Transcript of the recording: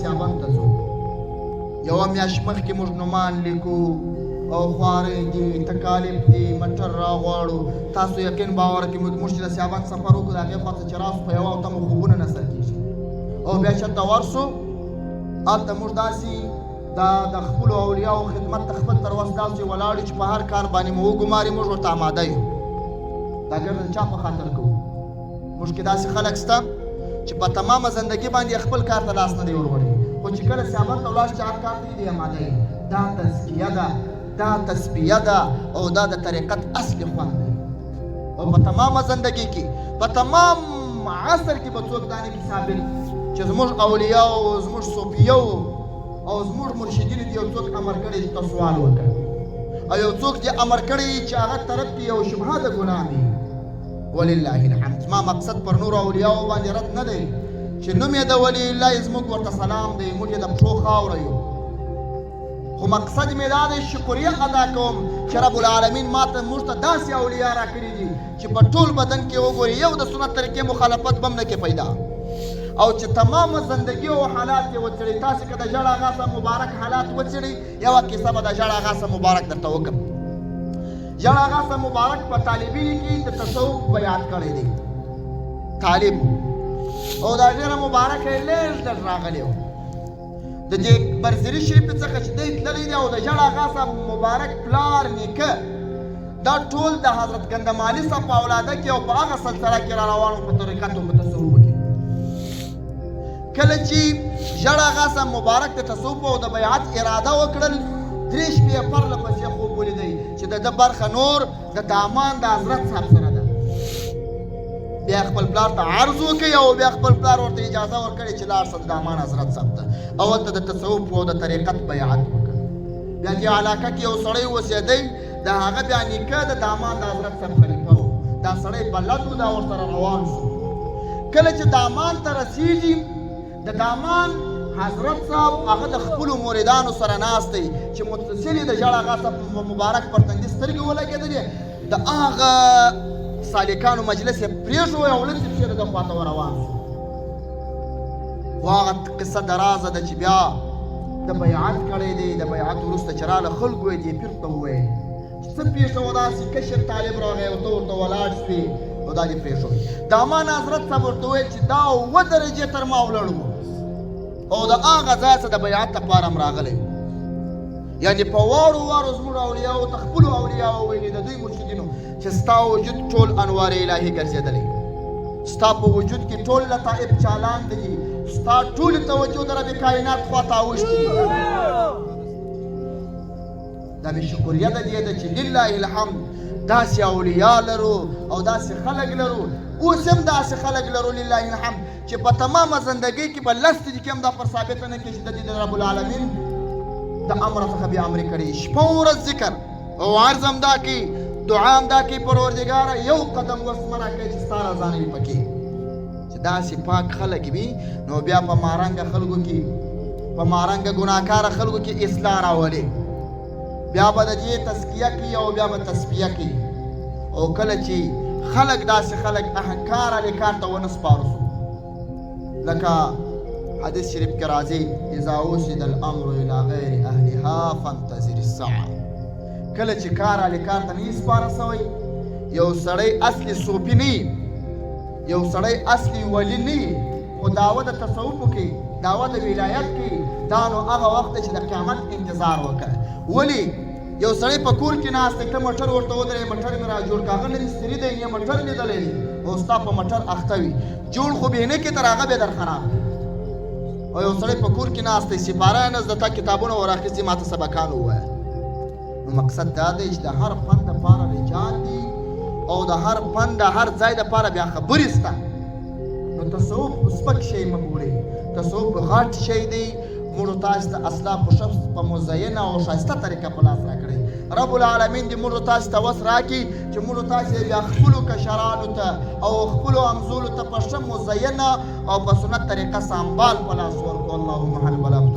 سیابند ته ځو، یوه میاشت مخکې موږ نومان لیکو او خوارۍ دي، تکالیف دي، مټر راغواړو. تاسو یقین باور کړئ، موږ چې د سیابند سفر وکړو، د هغې خوا څخه چې راسو، په یوه هفته مو خوبونه نه سر کېږي. او بیا چېرته ورسو، هلته موږ داسې د خپلو اولیاو خدمت ته خپل تر وس داسې ولاړ یو چې په هر کار باندې مو وګماري، موږ ورته اماده یو. دا ګرده د چا په خاطر کوو؟ موږ کې داسې خلک شته چې په تمامه زندګي باندې خپل کار ته لاس نه دی وروړی، خو چې کله سیابند ته ولاړ شي، هر کار ته دی اماده یي. دا تزکیه ده، دا تصفیه ده، او دا د طریقت اصلي خوند دی. او په تمامه زندګي کې، په تمام عصر کې به څوک دا نه کړي ثابت چې زموږ اولیاو، زموږ صوفیو او زموږ مرشدینو دې یو څوک امر کړی چې ته سوال وکړه، او یو څوک دې امر کړی چې هغه طرف کې یو شبهه د ګناه وي. ولله الحمد. زما مقصد پر نورو اولیاو باندې رد نه دی چې نوم یې د ولی الله زموږ ورته سلام دی، موږ یې د پښو خاوره یو، خو مقصد مې دا دی، شکریه ادا کوم چې رب العالمین ما ته، موږ ته داسې اولیا راکړي دي چې په ټول بدن کې وګوري، یو د سنت طریقې مخالفت به هم نه کې پیدا، او چې تمامه زندګي او حالات یې وڅېړئ. تاسې که د ژړ اغا صاحب مبارک حالات وڅېړئ، یوه کیسه به د ژړ اغا صاحب مبارک درته وکړم. ژړ اغا صاحب مبارک په طالبي کې د تصوف بیان کړی دی، طالب او دا ډېره مبارکه یې لږ لږ راغلی و. د دې برزري شریف څخه چې دی تللی دی، او د ژړ اغا صاحب مبارک پلار نیکه دا ټول د حضرت ګندمالي صاحب په اولاده کې او په هغه سلسله کې را روان وو په طریقت او په تصوف کې. کله چې ژړ اغا صاحب مبارک د تصوف او د بیعت اراده وکړل، درې شپې یې پرله پسې خوب ولیدی چې د ده برخه نور د دامان د حضرت صاحب سره ده. بیا خپل پلار ته عرض وکړي او بیا خپل پلار ورته اجازه ورکړي چې لاړ شه د دامان حضرت صاحب ته او هلته د تصوف او د طریقت بیعت وکړي. بیا دې علاقه کې یو سړی اوسېدی، د هغه بیا نیکه د دامان د حضرت صاحب خلیفه و. دا سړی بلد و، دا ورسره روان شو. کله چې دامان ته رسېږي، د دامان حضرت صاحب هغه د خپلو مریدانو سره ناست دی چې متصل یې د ژړ اغا صاحب مبارک پر تندي سترګې ولګېدلې، د هغه سالکانو مجلس یې پرېښود او لڅې پښې د ده خواته وروان شو. خو هغه قصه درازه ده چې بیا د بیعت کړی دی. د بیعت وروسته چې راله، خلکو یې دې پیر ته وویل چې څه پېښه وه، داسې کشر طالب راغی او ته ورته ولاړ شوې او دا دې پرېښود. د امان حضرت صاحب ورته وویل چې دا اووه درجې تر ما ولاړ و او د هغه ځای څخه د بیعت لپاره هم راغلی و. یعنی په وارو وارو زموږ اولیاو ته خپلو اولیاو ویلي، د دوی مرشدینو، چې ستا وجود ټول انوار الهي ګرځېدلی، ستا په وجود کې ټول لطائف چالان دي، ستا ټولې توجه د رب کائنات خواته اوښتې دي. دا مې شکریه د دې ده چې لله الحمد داسې اولیا لرو او داسې خلک لرو. اوس هم داسې خلک لرو لله الحمد چې په تمامه زندګۍ کې به لس دقیقې هم دا پر ثابته نه کړي چې د دې د رب العالمین د امر څخه بې امري کړي. شپه ورځ ذکر او عرض هم دا کوي، دعا هم دا کوي، پروردګاره یو قدم وس مه راکوې چې ستا رضا نه وي پکې. چې داسې پاک خلک وي، نو بیا په مارنګه خلکو کې، په مارنګه ګناهکاره خلکو کې اصلاح راولي، بیا به د دې تزکیه کوي او بیا به تصفیه کوي. او کله چې خلک داسې خلک اهکار علی کار ته ونه سپارو سو، لکه حدیث شریف کې راځي، اذا وسد الامر الى غیر اهلها فانتظر الساعه. کله چې کار علی کار ته نه سپاره سوی، یو سړی اصلي صوفي نه، یو سړی اصلي ولی نه، خو دعوه د تصوف کوي، دعوه د ولایت کوي، دا نو هغه وخت چې د قیامت انتظار وکړه. ولی یو سړی په کور کې ناست دی، ته موټر ورته ودرې، موټر مې را جوړ کړه، هغه نه مستري دی نه موټر لیدلی دی، او ستا په موټر اخته وي، جوړ خو به نه کې، تر هغه به در خراب. او یو سړی په کور کې ناست دی، سپاره یې نه زده، تا کتابونه ور اخیستي، ما ته سبقان ووایه. نو مقصد دا دی چې د هر فن دپاره رجال دي او د هر فن د هر ځای دپاره بیا خبرې سته. نو تصوف سپک شی مه ګورئ، تصوف غټ شی دی. موږ تاسو ته اسلاف شخص په مزینه او ښایسته طریقه په لاس راکړی. رب العالمین دې موږ تاسو ته وس راکړي چې موږ تاسو بیا خپلو کشرانو ته او خپلو همزولو ته په ښه مزینه او په سنت طریقه سنبال په لاس ورکړو. اللهم هل بلغت.